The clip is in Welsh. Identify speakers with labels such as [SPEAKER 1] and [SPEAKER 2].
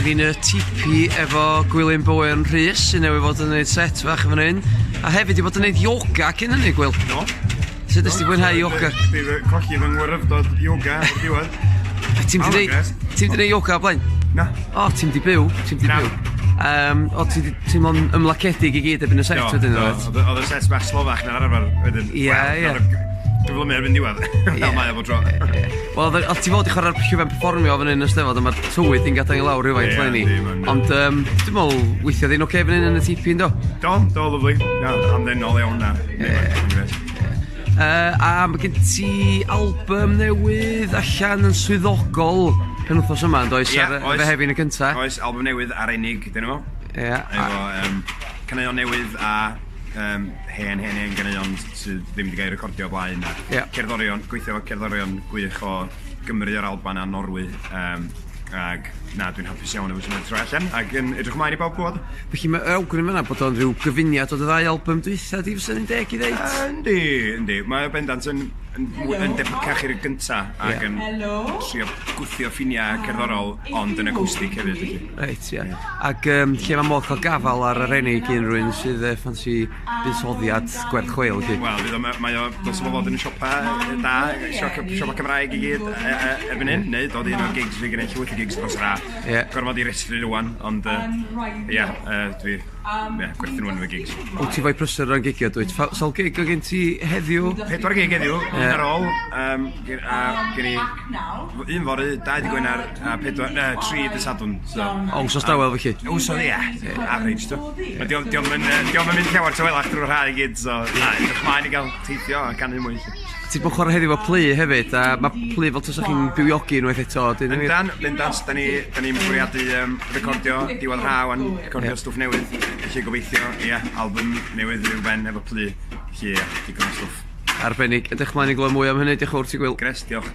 [SPEAKER 1] Da ni'n y tipi efo Gwilym Bowen Rhys sy'n newydd fod yn gwneud set fach yn fan hyn. A hefyd i bod yn gwneud yoga cyn hynny, Gwil.
[SPEAKER 2] Do.
[SPEAKER 1] Sut ydych ti fwynhau yoga?
[SPEAKER 2] Dwi wedi colli fy ngwyryfdod yoga o'r diwedd.
[SPEAKER 1] Ti'n mynd i Ti'n mynd i wneud yoga o blaen?
[SPEAKER 2] Na.
[SPEAKER 1] O, ti'n mynd i byw, ti'n mynd i byw. O, ti 'di teimlo'n ymlaciedig i gyd erbyn y set wedyn,
[SPEAKER 2] oedd? Do, oedd y set bach slofach na'r arfer wedyn.
[SPEAKER 1] Ie, ie.
[SPEAKER 2] Gyflymu erbyn diwedd, fel mae o bob tro.
[SPEAKER 1] Wel, oedd ti fod i chwarae'r llwyfan perfformio fan hyn yn y Steddfod, ond mae'r tywydd di'n gadael i lawr rhywfaint
[SPEAKER 2] eleni.
[SPEAKER 1] Ond dwi'n meddwl weithio ddi'n oce fan hyn yn y tipi, yndo?
[SPEAKER 2] Do, do, lyfli. Na, hamddenol iawn na.
[SPEAKER 1] Ie. A mae gen ti album newydd allan yn swyddogol penwythnos yma, yn does?
[SPEAKER 2] Ie,
[SPEAKER 1] ar
[SPEAKER 2] oes.
[SPEAKER 1] Fehefin y cynta.
[SPEAKER 2] Oes, album newydd Arenig, dyn nhw.
[SPEAKER 1] Ie.
[SPEAKER 2] Efo caneuon newydd a hen, hen, hen ganeuon sydd ddim wedi cael eu recordio o blaen. A cerddorion, gweithio efo cerddorion gwych o Gymru, o'r Alban a Norwy. Ag na, dwi'n hapus iawn efo symud troi allan ac yn edrych ymlaen i bawb glywed.
[SPEAKER 1] Felly mae awgrym yna bod o'n rhyw gyfuniad o dy ddau album dwytha di, fysa ni'n deg i ddeud?
[SPEAKER 2] Yndi, yndi. Mae o bendant yn debycach i'r gynta ac yn trio gwthio ffiniau cerddorol ond yn acoustic hefyd. Felly.
[SPEAKER 1] Reit, ie. Ac lle mae modd cael gafael ar Arenig i unrhyw un sydd ffansi buddsoddiad gwerth chweil, felly?
[SPEAKER 2] Wel, fydd o, mae o, dylse fo fod yn y siopa da, siopa Cymraeg i gyd erbyn hyn, neu dod i un o'r gigs, fi gen i llwyth o gigs dros yr ha. Gorfod i restru rwan, ond ie, dwi, ie, gwerthu nhw yn fy gigs.
[SPEAKER 1] Wyt ti fwy prysur o ran gigio, dwyt? Sawl gig o gen ti heddiw?
[SPEAKER 2] 4 gig heddiw, un ar ôl, a gen i un fory, 2 dy Gwener, a 4, 3 dy Sadwrn. So.
[SPEAKER 1] O, wsos dawel felly?
[SPEAKER 2] Wsos, ie, average, do. Dio'm yn mynd llawer tawelach drwy'r ha i gyd, so na, edrych mlaen i gael teithio a canu mwy.
[SPEAKER 1] Ti 'di bod yn chwarae heddiw efo Plu hefyd, a mae Plu fel tasach chi'n bywiogi unwaith eto.
[SPEAKER 2] Yndan, bendant, da ni'n bwriadu recordio diwedd ha wan, recordio stwff newydd, felly gobeithio, ie, album newydd ryw ben efo Plu, felly ie, digon o stwff.
[SPEAKER 1] Arbennig, edrych mlaen i glywed mwy am hynny, diolch yn fawr ti Gwil.
[SPEAKER 2] Gres, diolch.